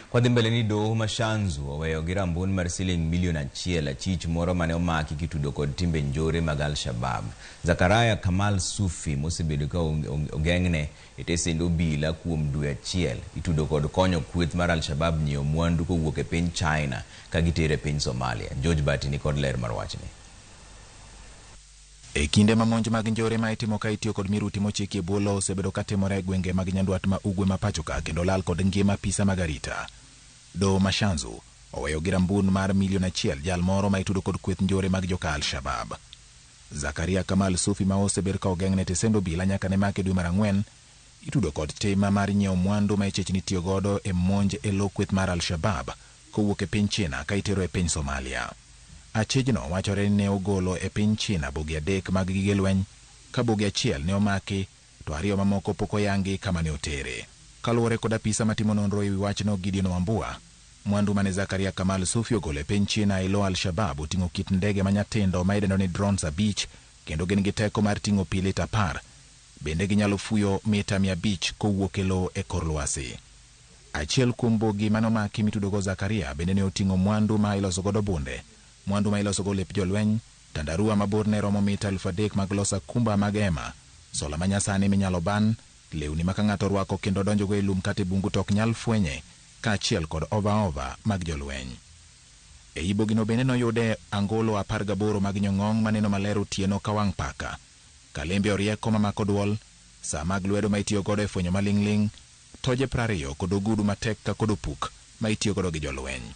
Kwadhi mbele ni doho ma Shanzu oweyo gi rambun mar siling milion 1 achich moro mane omaki kitudo kod timbe njore mag Al-Shabaab. Zakaria Kamal Sufi mosebedo ka ogeng'ne e tesend obila kuom dwe achiel itudo kod konyo kweth mar Al-Shabaab nyiewo mwandu kowuok e piny China ka gitero e piny Somalia. George Bati ni kod ler mar wachni. E kinde ma monj mag njore ma itimo ka itiyo kod miruti mochiki e bwo lowo osebedo ka timore e gwenge mag Nyandwat ma Ugwe ma pachoka kendo lal kod ngima apisa mag arita. Doho ma Shanzu oweyo gi rambun mar milion 1 jal moro ma itudo kod kweth njore mag joka Al-Shabaab. Zakaria Kamal Sufi ma osebed ka ogeng'ne tesend obila nyaka ne make dwe mar 4 itudo kod tim mar nyiewo mwandu ma ichich ni itiyo godo e monj e lo kweth mar Al-Shabaab kowuok e piny China ka itero e piny Somalia. Achijno wachore ni ne ogolo e piny China bogi 3 mag gige lweny, ka bogi 1 ne omaki to 2 mamoko pok oyangi kama ne otere. Kaluwore kod apisa matimo nonro ewi wachno Gideon Wambua, mwandu mane Zakaria Kamal Sufi ogolo e piny China e lo Al-Shabaab oting'o kit ndege manyatindo ma idendo ni drones 5 kendo gin gi teko mar ting'o pi lita 10. Bende ginyalo fuyo mita 500 kowuok e lo e kor lwasi. Achiel kuom bogi mane omaki mitudogo Zakaria bende ne oting'o mwandu ma iloso godo bunde, mwandu ma iloso go lep jolweny, tandarua ma borne romo mita 3000 mag loso akumba mag hema, sola manyasani minyalo ban, lewni ma ka ng'ato orwako kendo donjogo e lum kata e bungu to ok nyal fwenye, kaachiel kod ova mag jolweny. E bogino bende noyude angolo 18 mag nyong'ong' maneno maler otieno ka wang' paka, kalembe orieko mamako duol, saa mag lwedo ma itiyo godo e fwenyo maling'ling', toje 20 kod ogudu matek ka kod opuk ma itiyo godo gi jolweny.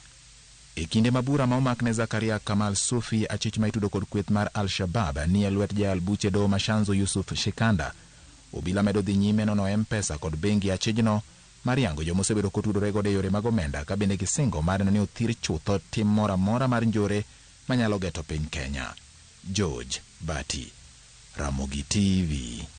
E kinde ma bura ma omak ne Zakaria Kamal Sufi achich ma itudo kod kweth mar Al-Shabaab ni e lwet jayal buche doho ma Shanzu Yusuf Shikanda, obila medo dhi nyime nono M-Pesa kod bengi achijno mar yango joma osebedo kotudore godo e yore mag omenda ka bende gisingo mar neno ni othir chutho tim moro amora mar njore manyalo geto piny Kenya. George Bati, Ramogi TV.